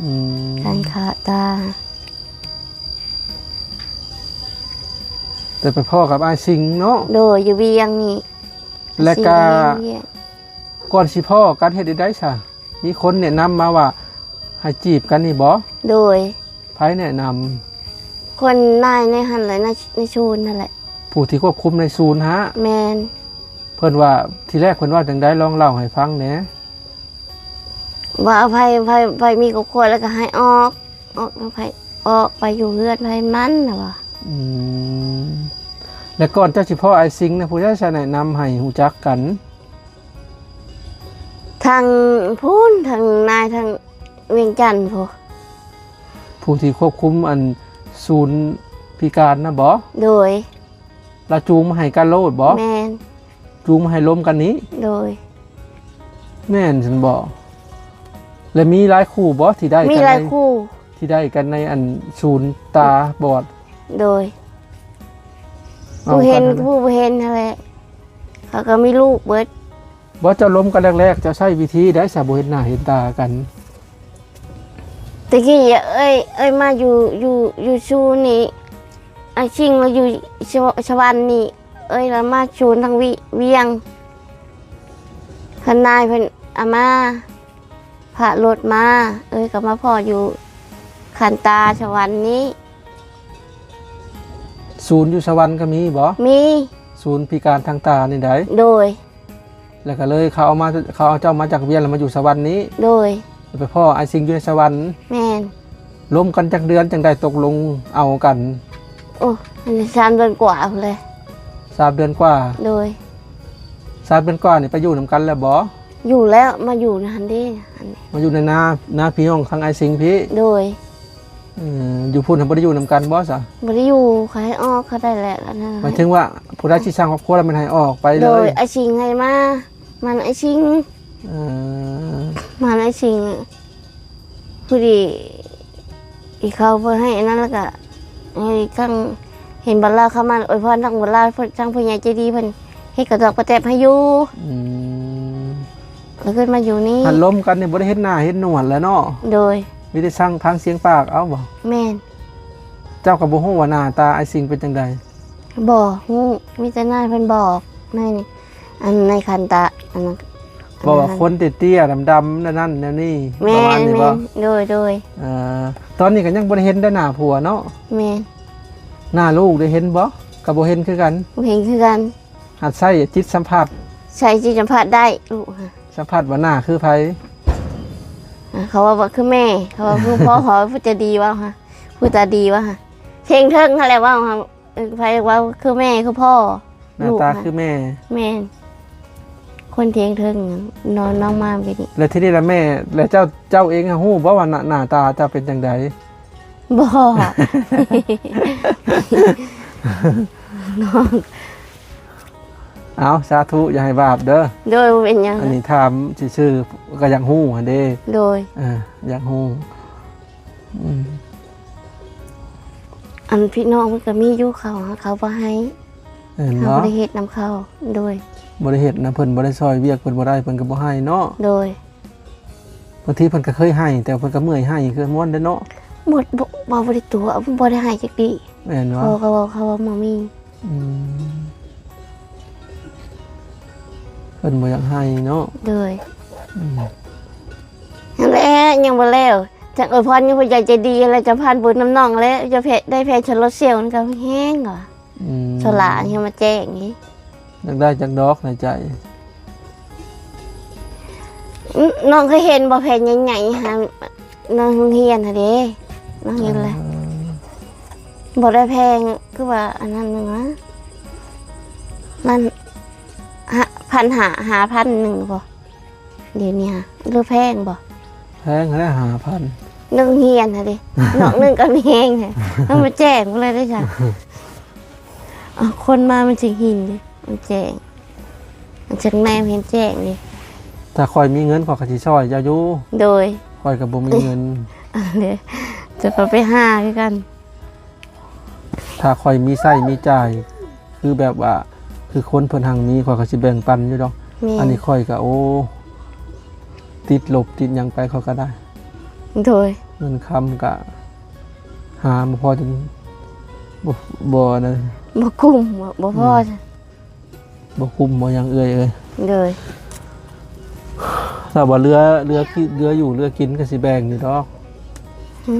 ອືມ ການຂາດຕາ. ແຕ່ໄປພໍ້ກັບອ້າຍຊິງເນາະ? ໂດຍ ຢູ່ວຽງນີ້. ແລະກະ ອ້າຍຊິງຢູ່ວຽງ ກ່ອນຊິພໍ້ກັນເຮັດໃດຊະ? ມີຄົນແນະນຳມາວ່າໃຫ້ຈີບກັນນີ້ບໍ? ໂດຍ. ໃຜແນະນຳ? ຄົນນາຍໃນຫັ້ນແຫຼະ ໃນ ໃນສູນຫັ້ນແຫຼະ. ຜູ້ທີ່ຄວບຄຸມໃນສູນຫາ? ແມ່ນ. ເພິ່ນວ່າ ທີແລກເພິ່ນວ່າຈັ່ງໃດ? ລອງເລົ່າໃຫ້ຟັງແໜ່. ວ່າໃຜ ໃຜ ໃຜມີຄອບຄົວແລ້ວກໍໃຫ້ອອກ ອອກໃຜ ອອກໄປຢູ່ເຮືອນໃຜມັນນະວ່າ. ອືມ ແລະກ່ອນເຈົ້າຊິພໍ້ອ້າຍຊິງນະ ຜູ້ໃດຊະແນະນຳໃຫ້ຮູ້ຈັກກັນ? ທາງພຸ້ນ ທາງນາຍທາງວຽງຈັນພຸ້ນ. ຜູ້ທີ່ຄວບຄຸມອັນສູນພິການນະບໍ? ໂດຍ. ລາວຈູງມາໃຫ້ກັນໂລດບໍ? ແມ່ນ. ຈູງມາໃຫ້ລົມກັນນີ້? ໂດຍ. ແມ່ນຊັ້ນບໍ? ແລະມີຫຼາຍຄູ່ບໍທີ່ໄດ້ກັນ? ມີຫຼາຍຄູ່ ທີ່ໄດ້ກັນໃນອັນສູນຕາບອດ? ໂດຍ. ເອົາ ຜູ້ເຫັນ ກັນ ຜູ້ບໍ່ເຫັນຫັ້ນແຫຼະ ເຂົາກໍມີລູກເບິດ. ບໍ່ ເຈົ້າລົມກັນແລກໆ ເຈົ້າໃຊ້ວິທີໃດຊະ ບໍ່ເຫັນໜ້າເຫັນຕາກັນ? ແຕ່ກີ້ເອື້ອຍ ເອື້ອຍມາຢູ່ ຢູ່ ຢູ່ສູນນີ້ ອ້າຍຊິງລາວຢູ່ສະ ສະຫວັນນີ້ ເອື້ອຍລາວມາສູນທາງວຽງ ເພິ່ນນາຍເພິ່ນເອົາມາ ພາລົດມາ ເອື້ອຍກໍມາພໍ້ຢູ່ຄັນຕາສະຫວັນນີ້. ສູນຢູ່ສະຫວັນກໍມີບໍ? ມີ. ສູນພິການທາງຕານີ້ໃດ? ໂດຍ. ແລ້ວກໍເລີຍເຂົາເອົາມາ ເຂົາເອົາເຈົ້າມາຈາກວຽງແລ້ວມາຢູ່ສະຫວັນນີ້? ໂດຍ. ແລ້ວໄປພໍ້ອ້າຍຊິງຢູ່ໃນສະຫວັນ? ແມ່ນ. ລົມກັນຈັກເດືອນຈັ່ງໄດ້ຕົກລົງເອົາກັນ? ໂອ້ ອັນນີ້ສາມເດືອນກວ່າພຸ້ນແຫຼະ. ສາມເດືອນກວ່າ? ໂດຍ. ສາມເດືອນກວ່ານີ້ໄປຢູ່ນຳກັນແລ້ວບໍ? ຢູ່ແລ້ວ ມາຢູ່ຫັ້ນເດ້ ມາຢູ່ໃນນາ ນາພີ່ນ້ອງທາງອ້າຍຊິງພີ້? ໂດຍ. ເອີ ຢູ່ພຸ້ນຫັ້ນບໍ່ໄດ້ຢູ່ນຳກັນບໍ່ຊະ? ບໍ່ໄດ້ຢູ່ ເຂົາໃຫ້ອອກ ເຂົາໄດ້ແລ້ວ ອັນນັ້ນ. ໝາຍເຖິງວ່າຜູ້ໃດຊິສ້າງຄອບຄົວແລ້ວແມ່ນໃຫ້ອອກໄປເລີຍ? ໂດຍ. ອ້າຍຊິງໃຫ້ມາ ມັນອ້າຍຊິງ ເອີ ມັນອ້າຍຊິງ ພໍດີ ອີເຂົາເພິ່ນໃຫ້ອັນນັ້ນ ແລ້ວກະໃຫ້ທັງ ເຫັນບັດລາວເຂົ້າມາອວຍພອນ ທັງບັດລາວ ທັງຜູ້ໃຫຍ່ໃຈດີເພິ່ນເຮັດກະຕອກກະແຕບໃຫ້ຢູ່. ອືມ. ແລ້ວຂຶ້ນມາຢູ່ນີ້ ພັດລົມກັນນີ້ບໍ່ໄດ້ເຫັນໜ້າເຫັນໜວດແລ້ວເນາະ? ໂດຍ. ມີແຕ່ຟັງສຽງປາກເອົາບໍ? ແມ່ນ. ເຈົ້າກໍບໍ່ຮູ້ວ່າໜ້າຕາອ້າຍຊິງເປັນຈັ່ງໃດ? ບໍ່ຮູ້ ມີແຕ່ນາຍເພິ່ນບອກ ໃນ ອັນໃນຄັນຕາ ອັນນັ້ນ ບອກວ່າຄົນເຕ້ຍໆ ດຳໆ ແນວນັ້ນແນວນີ້ ປະມານນີ້ບໍ? ແມ່ນ ໂດຍ ໂດຍ. ເອີ ຕອນນີ້ກໍຍັງບໍ່ໄດ້ເຫັນແຕ່ໜ້າຜົວເນາະ? ແມ່ນ. ໜ້າລູກໄດ້ເຫັນບໍ່? ກໍບໍ່ເຫັນຄືກັນ. ບໍ່ເຫັນຄືກັນ. ຫາກໃຊ້ຈິດສຳຜັດ. ໃຊ້ຈິດສຳຜັດໄດ້ລູກ. ສຳຜັດວ່າໜ້າຄືໃຜ? ອ່າ ເຂົາເວົ້າວ່າຄືແມ່, ເຂົາເວົ້າຄືພໍ່, ເຂົາເວົ້າຜູ້ໃຈດີເວົ້າຫະ, ຜູ້ຕາດີເວົ້າຫະ, ເທິງເທິງຫັ້ນແຫຼະເວົ້າຫະ. ເອີ ໃຜເວົ້າຄືແມ່ຄືພໍ່. ໜ້າຕາຄືແມ່. ແມ່ນ. ຄົນເທິງເທິງນອນນ້ອງມາມຢູ່ນີ້. ແລ້ວທີນີ້ລະແມ່ ແລ້ວເຈົ້າ ເຈົ້າເອງຫາຮູ້ບໍ່ວ່າ ໜ້າ ໜ້າຕາເຈົ້າເປັນຈັ່ງໃດ? ບໍ່. ນ້ອງ. ເອົາ ສາທຸ ຢ່າໃຫ້ບາບເດີ. ໂດຍ ບໍ່ເປັນຫຍັງ. ອັນນີ້ຖາມຊື່ໆ ກໍຢາກຮູ້ຫັ້ນເດ້. ໂດຍ. ເອີ ຢາກຮູ້. ອືມ ອັນພີ່ນ້ອງເພິ່ນກໍມີຢູ່ເຂົາ ເຂົາບໍ່ໃຫ້. ແມ່ນບໍ່? ເຮົາບໍ່ໄດ້ເຮັດນຳເຂົາ. ໂດຍ. ບໍ່ໄດ້ເຮັດນຳເພິ່ນ ບໍ່ໄດ້ຊ່ອຍວຽກເພິ່ນບໍ່ໄດ້ ເພິ່ນກໍບໍ່ໃຫ້ເນາະ. ໂດຍ. ບາງທີເພິ່ນກໍເຄີຍໃຫ້ ແຕ່ເພິ່ນກໍເມື່ອຍໃຫ້ຄືມ່ວນເດ້ເນາະ. ໝົດ ບໍ່ ບໍ່ໄດ້ຕົວະ ບໍ່ໄດ້ໃຫ້ຈັກປີ້. ແມ່ນບໍ່? ເຂົາກໍເວົ້າ ເຂົາວ່າບໍ່ມີ. ອືມ ເພິ່ນບໍ່ຢາກໃຫ້ເນາະ. ໂດຍ. ອືມ ນັ້ນແຫຼະ ຍັງບໍ່ແລ້ວ. ຈັກອວຍພອນຍັງຜູ້ໃຫຍ່ໃຈດີ ແລ້ວຈະຜ່ານບຸນນຳນ້ອງແລ້ວ ຈະໄດ້ແຜງໂຊລາເຊວ ມັນກໍແຮງວ່າ. ອືມ ໂຊລາຍັງມາແຈ້ງອີກ. ຢາກໄດ້ຈັກດອກໃນໃຈ? ອືມ ນ້ອງເຄີຍເຫັນບໍ່ ແຜງໃຫຍ່ໆ ຫາ ໃນໂຮງຮຽນຫັ້ນເດ້. ນ້ອງເຫັນແລ້ວ. ເອີ ບໍ່ໄດ້ແພງ ຄືວ່າອັນນັ້ນໜຶ່ງນະ ມັນ ຫ້າ ພັນຫ້າ ຫ້າພັນໜຶ່ງບໍ່? ດຽວນີ້ຫາ ຫຼືແພງບໍ່? ແພງແລ້ວ ຫ້າພັນ. ໜຶ່ງຮຽນຫັ້ນເດ້ ນອກໜຶ່ງກໍມີແຮງ ມັນມາແຈ້ງເລີຍເດ້ຈ້ະ. ເອົາ ຄົນມາມັນຊິເຫັນເດ້ ມັນແຈ້ງ ມັນຊິແນມເຫັນແຈ້ງເດ້. ຖ້າຂ້ອຍມີເງິນ ຂ້ອຍກໍຊິຊ່ອຍເຈົ້າຢູ່. ໂດຍ. ຂ້ອຍກໍບໍ່ມີເງິນ. ອັນເດ້ ຈະກໍໄປຫາຄືກັນ. ຖ້າຂ້ອຍມີໃຊ້ມີຈ່າຍ ຄືແບບວ່າ ຄືຄົນເພິ່ນຮັ່ງມີ ຂ້ອຍກໍຊິແບ່ງປັນຢູ່ດອກ. ແມ່ນ. ອັນນີ້ຂ້ອຍກໍ ໂອ້ ຕິດລົບຕິດຫຍັງໄປ ຂ້ອຍກໍໄດ້. ໂດຍ. ເງິນຄຳກໍຫາບໍ່ພໍ ຈົນ ບໍ່ ບໍ່ນັ້ນ ບໍ່ກຸ້ມ ບໍ່ ບໍ່ພໍ. ອືມ. ບໍ່ກຸ້ມບໍ່ຫຍັງເອື້ອຍເອີຍ. ໂດຍ. ຖ້າວ່າເຫຼືອ ເຫຼືອກິນ ເຫຼືອຢູ່ເຫຼືອກິນກໍຊິແບ່ງຢູ່ດອກ. ຫຶ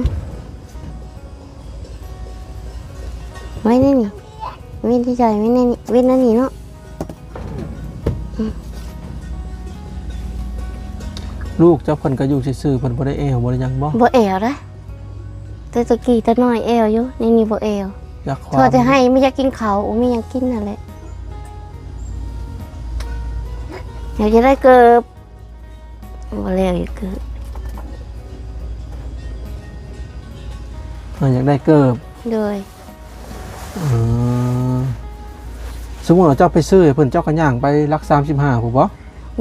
ໄວ້ໃນນີ້ ເວັ້ນທີ່ໃຈ ເວັ້ນໃນນີ້ ເວັ້ນອັນນີ້ເນາະ. ອືມ ລູກເຈົ້າເພິ່ນກໍຢູ່ຊື່ໆ ເພິ່ນບໍ່ໄດ້ແອວບໍ່ໄດ້ຫຍັງບໍ່? ບໍ່ແອວເດ້. ແຕ່ຕະກີ້ຕະນ້ອຍແອວຢູ່ ໃນນີ້ບໍ່ແອວ. ຢາກຄວາມ ພໍແຕ່ໃຫ້ ບໍ່ຢາກກິນເຂົ້າ ບໍ່ມີຫຍັງກິນຫັ້ນແຫຼະ. ຢາກຈະໄດ້ເກີບ ບໍ່ແລ້ວ ຢາກເກີບ. ເອີ ຢາກໄດ້ເກີບ. ໂດຍ. ເອີ ສົມມຸດວ່າເຈົ້າໄປຊື້ໃຫ້ເພິ່ນ ເຈົ້າກໍຍ່າງໄປຫຼັກສາມສິບຫ້າພຸ້ນບໍ່?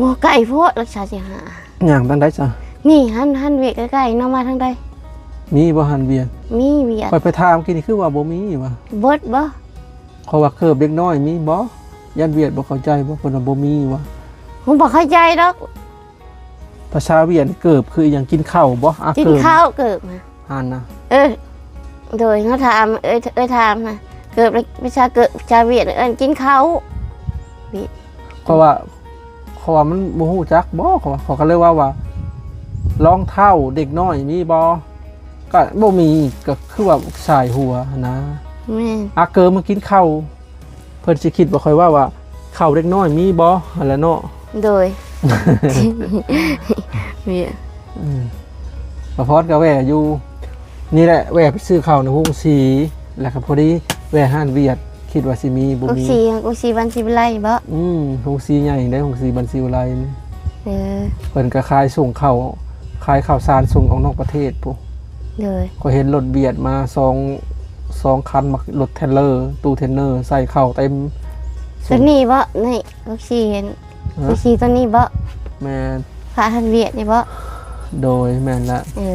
ບໍ່ ໄກໂພດ ລັກສາຊິຫາ. ຍ່າງທາງໃດຊະ? ນີ້ ຫັ້ນ ຫັ້ນເວກໃກ້ໆ ນ້ອງມາທາງໃດ? ມີບໍ່ຫັ້ນວຽກ? ມີວຽກ. ຂ້ອຍໄປຖາມກີ້ນີ້ຄືວ່າບໍ່ມີວ່າ. ເບິດບໍ່? ເຂົາວ່າເກີບເດັກນ້ອຍມີບໍ່? ຢ້ານວຽກບໍ່ເຂົ້າໃຈບໍ່? ເພິ່ນວ່າບໍ່ມີວ່າ. ບໍ່ເຂົ້າໃຈດອກ. ພາສາວຽກນີ້ເກີບຄືອີ່ຫຍັງ? ກິນເຂົ້າບໍ່? ອາ ກິນເຂົ້າ ເກີບ ເກີບນະ. ຫັ້ນນະ. ເອີ ໂດຍ ເຮົາຖາມ ເອີ ເອີ ຖາມນະ ເກີບ ພາສາເກີບ ພາສາຫວຽດເອີ້ນກິນເຂົ້າ. ເພາະວ່າ ເພາະວ່າມັນບໍ່ຮູ້ຈັກບໍ ເຂົາ ເຂົາກໍເລີຍເວົ້າວ່າ ລອງເທົ້າເດັກນ້ອຍມີບໍ່? ກໍບໍ່ມີ ກໍຄືວ່າສາຍຫົວຫັ້ນນະ. ແມ່ນ. ອາເກີມາກິນເຂົ້າ. ເພິ່ນຊິຄິດວ່າຂ້ອຍເວົ້າວ່າ ເຂົ້າເດັກນ້ອຍມີບໍ່? ຫັ້ນແຫຼະເນາະ. ໂດຍ. ເວຍ ອືມ ປະພອນກໍແວ່ຢູ່ນີ້ແຫຼະ ແວ່ໄປຊື້ເຂົ້າໃນໂຮງສີ ແລ້ວກໍພໍດີແວ່ຮ້ານຫວຽດ ຄິດວ່າຊິມີ ບໍ່ມີ. ໂຮງສີ ໂຮງສີບັນສີວິໄລບໍ? ອືມ ໂຮງສີໃຫຍ່ເດ້ ໂຮງສີບັນສີວິໄລ. ເອີ ເພິ່ນກໍຂາຍສົ່ງເຂົ້າ ຂາຍເຂົ້າສານສົ່ງອອກນອກປະເທດພຸ້ນ. ໂດຍ. ຂ້ອຍເຫັນລົດຫວຽດມາສອງ ສອງຄັນ ມາ ລົດເທຣລເລີ ຕູ້ເທຣນເນີ ໃສ່ເຂົ້າເຕັມ. ໂຕນີ້ບໍ? ນີ້ ລູກສີເຫັນ ຮະ? ລູກສີໂຕນີ້ບໍ? ແມ່ນ. ພະຫັ້ນຫວຽດນີ້ບໍ? ໂດຍ ແມ່ນລະ. ເອີ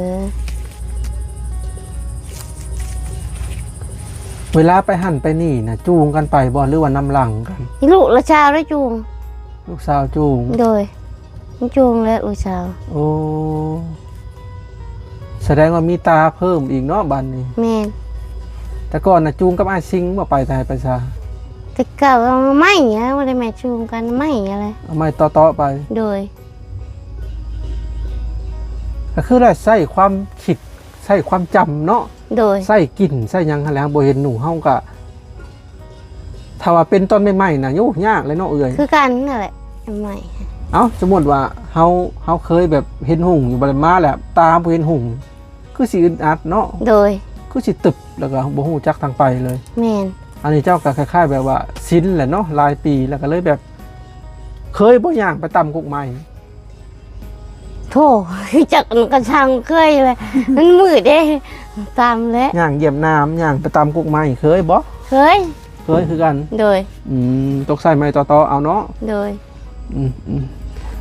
ເວລາໄປຫັ້ນໄປນີ້ນະ ຈູງກັນໄປບໍ ຫຼືວ່ານຳຫຼັງກັນ? ລູກລະຊາວໄດ້ຈູງ. ລູກສາວຈູງ. ໂດຍ. ມັນຈູງແລ້ວລູກສາວ. ໂອ້ ສະແດງວ່າມີຕາເພີ່ມອີກເນາະບາດນີ້. ແມ່ນ. ແຕ່ກ່ອນນະຈູງກັບອ້າຍຊິງບໍ່ ໄປໃສໄປສາ? ແຕ່ເກົ່າເອົາໄມ້ນະ ບໍ່ໄດ້ແມ່ນຈູງກັນ ໄມ້ຫັ້ນແຫຼະ ເອົາໄມ້ເຕາະໆໄປ. ໂດຍ. ກໍຄືໄດ້ໃຊ້ຄວາມຄິດ ໃຊ້ຄວາມຈຳເນາະ. ໂດຍ. ໃຊ້ກິ່ນໃຊ້ຫຍັງຫັ້ນແຫຼະ ບໍ່ເຫັນໜູເຮົາກໍ ຖ້າວ່າເປັນຕອນໃໝ່ໆນະ ໂອ້ ຍາກເລີຍເນາະເອື້ອຍ. ຄືກັນນັ້ນແຫຼະ ໃໝ່. ເອົ້າ ສົມມຸດວ່າເຮົາ ເຮົາເຄີຍແບບເຫັນຮຸ່ງຢູ່ ບັດມາແລ້ວຕາບໍ່ເຫັນຮຸ່ງ ຄືຊິອຶດອັດເນາະ. ໂດຍ. ຄືຊິຕຶບ ແລ້ວກໍບໍ່ຮູ້ຈັກທາງໄປເລີຍ. ແມ່ນ. ອັນນີ້ເຈົ້າກໍຄ້າຍໆແບບວ່າຊິນແຫຼະເນາະ ຫຼາຍປີແລ້ວ ກໍເລີຍແບບ ເຄີຍບໍ່ຍ່າງໄປຕຳກົກໄມ້? ໂທ້ ຈັກ ກະຊ່າງເຄີຍແຫຼະ ມັນມືດເດ້ ຕຳແຫຼະ. ຍ່າງຢຽບນ້ຳ ຍ່າງໄປຕຳກົກໄມ້ ເຄີຍບໍ່? ເຄີຍ. ເຄີຍຄືກັນ. ໂດຍ. ອືມ ຕົກໃສ່ໄມ້ຕໍ່ໆເອົາເນາະ. ໂດຍ. ອືມ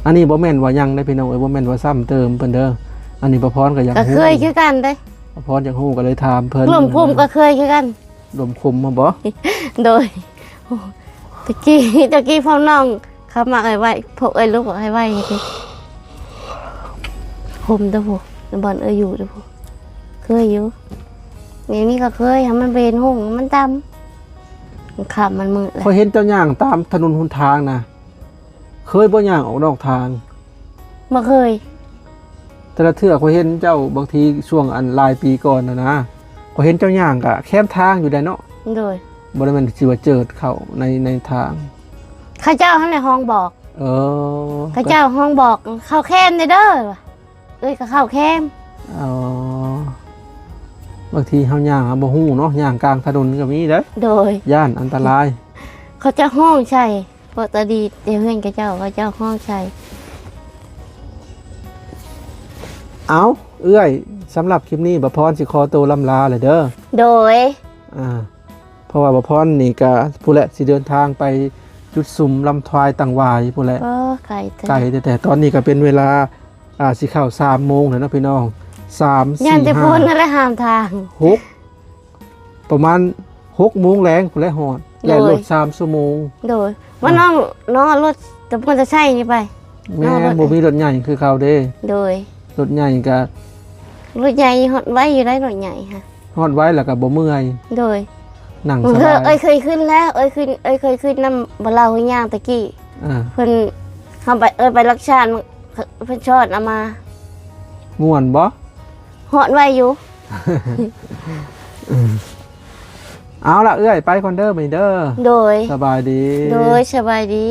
ໆ ອັນນີ້ບໍ່ແມ່ນວ່າຫຍັງເດ້ພີ່ນ້ອງເອີຍ ບໍ່ແມ່ນວ່າຊ້ຳເຕີມເພິ່ນເດີ. ອັນນີ້ປະພອນກໍຢາກ ກໍເຄີຍຄືກັນເດ້. ປະພອນຢາກຮູ້ກໍເລີຍຖາມເພິ່ນ. ລວມຄຸມກໍເຄີຍຄືກັນ. ລວມຄຸມມາບໍ່? ໂດຍ. ຕະກີ້ ຕະກີ້ພວກນ້ອງເຂົາມັກໃຫ້ໄຫວ້ ພວກເອື້ອຍລູກໃຫ້ໄຫວ້ຕິ ຄຸມເດີຜູ້ ບ່ອນເອື້ອຍຢູ່ເດີຜູ້ ເຄີຍຢູ່. ນີ້ ນີ້ກໍເຄີຍ ໃຫ້ມັນເປັນຫຸງ ມັນຕຳ ມັນຄ່ຳມັນມືດແລ້ວ. ຂ້ອຍເຫັນເຈົ້າຍ່າງຕາມຖະໜົນຫົນທາງນະ ເຄີຍບໍ່ຍ່າງອອກນອກທາງ? ບໍ່ເຄີຍ. ແຕ່ລະເທື່ອຂ້ອຍເຫັນເຈົ້າ ບາງທີຊ່ວງອັນຫຼາຍປີກ່ອນນະນະ ຂ້ອຍເຫັນເຈົ້າຍ່າງກະແຄມທາງຢູ່ໃດເນາະ. ໂດຍ. ບໍ່ໄດ້ແມ່ນຊິວ່າເຈີດເຂົ້າໃນ ໃນທາງ. ເຂົາເຈົ້າຫັ້ນແຫຼະຮ້ອງບອກ. ເອີ ເຂົາເຈົ້າຮ້ອງບອກ ເຂົ້າແຄມແດ່ເດີ ວ່າ ເອີຍ ກໍເຂົ້າແຄມ. ອໍ ບາງທີເຮົາຍ່າງເຮົາບໍ່ຮູ້ເນາະ ຍ່າງກາງຖະໜົນກໍມີເດ້. ໂດຍ. ຢ້ານອັນຕະລາຍ. ເຂົາເຈົ້າຮ້ອງໃສ່ ເພາະຕາດີແຕ່ເຮືອນເຂົາເຈົ້າ ເຂົາເຈົ້າຮ້ອງໃສ່. ເອົ້າ ເອື້ອຍ ສຳລັບຄລິບນີ້ ບ່າວພອນຊິຂໍໂຕລ່ຳລາແຫຼະເດີ. ໂດຍ. ອ່າ ເພາະວ່າບ່າວພອນນີ້ກະ ພຸ້ນແຫຼະ ຊິເດີນທາງໄປຈຸດຊຸມລຳທວາຍຕັງຫວາຍພຸ້ນແຫຼະ. ໂອ້ ໄກແທ້ ໄກແທ້ໆ. ຕອນນີ້ກະເປັນເວລາ ອ່າ ຊິເຂົ້າສາມໂມງແລ້ວເນາະພີ່ນ້ອງ. ສາມ ສີ່ ຫ້າ ຢ້ານແຕ່ຝົນຫັ້ນແຫຼະຫ້າມທາງ. ຫົກ ປະມານຫົກໂມງແລງພຸ້ນແຫຼະຮອດ. ໂດຍ. ແລ່ນລົດສາມຊົ່ວໂມງ. ໂດຍ. ອ່າ ວ່ານ້ອງ ນ້ອງເອົາລົດ ແຕ່ມໍເຕີໄຊນີ້ໄປ. ແມ່ນ. ບໍ່ມີລົດໃຫຍ່ຄືເກົ່າເດ້. ໂດຍ. ລົດໃຫຍ່ກະ ລົດໃຫຍ່ຮອດໄວຢູ່ໄດ໋ ລົດໃຫຍ່ຫະ. ຮອດໄວແລ້ວກໍບໍ່ເມື່ອຍ. ໂດຍ. ນັ່ງສະບາຍ. ເອີຍເຄີຍຂຶ້ນແລ້ວ ເອີຍຂຶ້ນ ເອີຍເຄີຍຂຶ້ນນຳບ່າວລາວຫ້ວຍຍາງຕະກີ້. ອ່າ ເພິ່ນ ເຮົາໄປ ເອີຍໄປລັກຊານ ເພິ່ນຊ້ອນເອົາມາ. ມ່ວນບໍ່? ຮອດໄວຢູ່. ເອົາລະເອື້ອຍ ໄປກ່ອນເດີບາດນີ້ເດີ. ໂດຍ. ສະບາຍດີ. ໂດຍ ສະບາຍດີ.